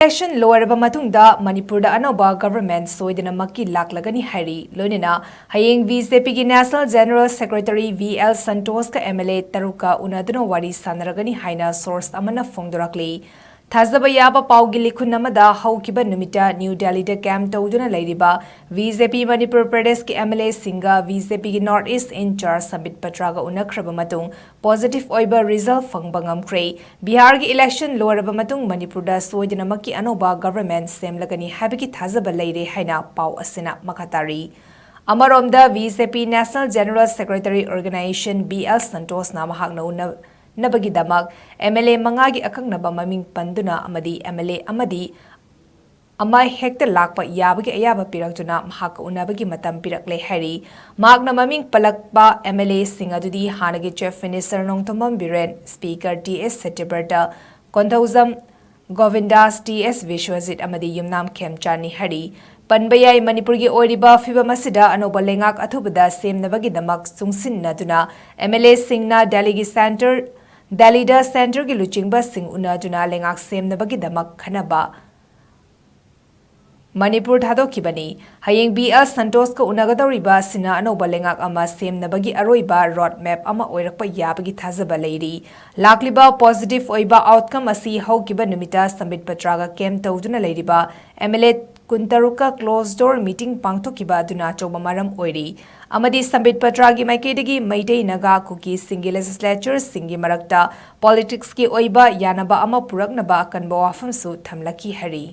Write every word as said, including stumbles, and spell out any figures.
Election ꯂꯣꯏꯔꯕ ꯃꯇꯨꯡꯗ ꯃꯅꯤꯄꯨꯔꯗ ꯑꯅꯧꯕ government ꯁꯣꯏꯗꯅꯃꯛꯀꯤ ꯂꯥꯛꯂꯒꯅꯤ ꯍꯥꯏꯔꯤ꯫ ꯂꯣꯏꯅꯅ ꯍꯌꯦꯡ BJPꯒꯤ National General Secretary V L ꯁꯟꯇꯣꯁꯀ MLA ꯇꯔꯨꯛꯀ ꯎꯅꯗꯨꯅ ꯋꯥꯔꯤ ꯁꯥꯟꯅꯔꯒꯅꯤ ꯍꯥꯏꯅ source ꯑꯃꯅ ꯐꯣꯡꯗꯣꯔꯛꯂꯤ꯫ ꯊꯥꯖꯕ ꯌꯥꯕ ꯄꯥꯎꯒꯤ ꯂꯤꯈꯨꯟ ꯑꯃꯗ ꯍꯧꯈꯤꯕ ꯅꯨꯃꯤꯠꯇ New Delhiꯗ camp ꯇꯧꯗꯨꯅ ꯂꯩꯔꯤꯕ BJP ꯃꯅꯤꯄꯨꯔ ꯄ꯭ꯔꯗꯦꯁꯀꯤ MLAꯁꯤꯡꯒ BJPꯒꯤ North East in charge ꯁꯝꯕꯤꯠ ꯄꯇ꯭ꯔꯥꯒ ꯎꯅꯈ꯭ꯔꯕ ꯃꯇꯨꯡ positive ꯑꯣꯏꯕ result ꯐꯪꯕ ꯉꯝꯈ꯭ꯔꯦ꯫ ꯕꯤꯍꯥꯔꯒꯤ election ꯂꯣꯏꯔꯕ ꯃꯇꯨꯡ ꯃꯅꯤꯄꯨꯔꯗ ꯁꯣꯏꯗꯅꯃꯛꯀꯤ ꯑꯅꯧꯕ government ꯁꯦꯝꯂꯒꯅꯤ ꯍꯥꯏꯕꯒꯤ ꯊꯥꯖꯕ ꯂꯩꯔꯦ ꯍꯥꯏꯅ ꯄꯥꯎ ꯑꯁꯤꯅ ꯃꯈꯥ ꯇꯥꯔꯤ꯫ ꯑꯃꯔꯣꯝꯗ BJP National General Secretary Organization B L ꯁꯟꯇꯣꯁꯅ ꯃꯍꯥꯛꯅ ꯎꯅꯅꯕꯒꯤꯗꯃꯛ MLA ꯃꯉꯥꯒꯤ ꯑꯀꯛꯅꯕ ꯃꯃꯤꯡ ꯄꯟꯗꯨꯅ ꯑꯃꯗꯤ MLA ꯑꯃꯗꯤ ꯑꯃ ꯍꯦꯛꯇ ꯂꯥꯛꯄ ꯌꯥꯕꯒꯤ ꯑꯌꯥꯕ ꯄꯤꯔꯛꯇꯨꯅ ꯃꯍꯥꯛꯀ ꯎꯅꯕꯒꯤ ꯃꯇꯝ ꯄꯤꯔꯛꯂꯦ ꯍꯥꯏꯔꯤ꯫ ꯃꯍꯥꯛꯅ ꯃꯃꯤꯡ ꯄꯜꯂꯛꯄ MLAꯁꯤꯡ ꯑꯗꯨꯗꯤ ꯍꯥꯟꯅꯒꯤ Chief Minister Nongthombam Biren, Speaker T S ꯁꯇ꯭ꯌꯕ꯭ꯔꯇ, Konthoujam ꯒꯣꯕꯤꯟꯗꯥꯁ, T S Biswajit ꯑꯃꯗꯤ ꯌꯨꯝꯅꯥꯝ ꯈꯦꯝꯆꯥꯟꯅꯤ ꯍꯥꯏꯔꯤ꯫ ꯄꯟꯕ ꯌꯥꯏ, ꯃꯅꯤꯄꯨꯔꯒꯤ ꯑꯣꯏꯔꯤꯕ ꯐꯤꯕꯝ ꯑꯁꯤꯗ ꯑꯅꯧꯕ ꯂꯩꯉꯥꯛ ꯑꯊꯨꯕꯗ ꯁꯦꯝꯅꯕꯒꯤꯗꯃꯛ ꯆꯨꯡꯁꯤꯟꯅꯗꯨꯅ MLAꯁꯤꯡꯅ ꯗꯦꯜꯂꯤꯒꯤ centre, ꯗꯦꯜꯂꯤꯗ centreꯒꯤ ꯂꯨꯆꯤꯡꯕꯁꯤꯡ ꯎꯅꯗꯨꯅ ꯂꯩꯉꯥꯛ ꯁꯦꯝꯅꯕꯒꯤꯗꯃꯛ ꯈꯟꯅꯕ ꯃꯅꯤꯄꯨꯔ ꯊꯥꯗꯣꯛꯈꯤꯕꯅꯤ꯫ ꯍꯌꯦꯡ B L ꯁꯟꯇꯣꯁꯀ ꯎꯅꯒꯗꯧꯔꯤꯕ ꯑꯁꯤꯅ ꯑꯅꯧꯕ ꯂꯩꯉꯥꯛ ꯑꯃ ꯁꯦꯝꯅꯕꯒꯤ ꯑꯔꯣꯏꯕ road map ꯑꯃ ꯑꯣꯏꯔꯛꯄ ꯌꯥꯕꯒꯤ ꯊꯥꯖꯕ ꯂꯩꯔꯤ꯫ ꯂꯥꯛꯂꯤꯕ positive ꯑꯣꯏꯕ outcome ꯑꯁꯤ ꯍꯧꯈꯤꯕ ꯅꯨꯃꯤꯠꯇ ꯁꯝꯕꯤꯠ ꯄꯇ꯭ꯔꯥꯒ camp ꯇꯧꯗꯨꯅ ꯂꯩꯔꯤꯕ MLA ꯀꯨꯟꯇꯔꯨꯛꯀ closed door meeting ꯄꯥꯡꯊꯣꯛꯈꯤꯕ ꯑꯗꯨꯅ ꯑꯆꯧꯕ ꯃꯔꯝ ꯑꯣꯏꯔꯤ꯫ ꯑꯃꯗꯤ ꯁꯝꯕꯤꯠ ꯄꯇ꯭ꯔꯥꯒꯤ ꯃꯥꯏꯀꯩꯗꯒꯤ ꯃꯩꯇꯩ, ꯅꯥꯒꯥ, ꯀꯨꯀꯤꯁꯤꯡꯒꯤ legislatureꯁꯤꯡꯒꯤ ꯃꯔꯛꯇ politicsꯀꯤ ꯑꯣꯏꯕ ꯌꯥꯅꯕ ꯑꯃ ꯄꯨꯔꯛꯅꯕ ꯑꯀꯟꯕ ꯋꯥꯐꯝꯁꯨ ꯊꯝꯂꯛꯈꯤ ꯍꯥꯏꯔꯤ꯫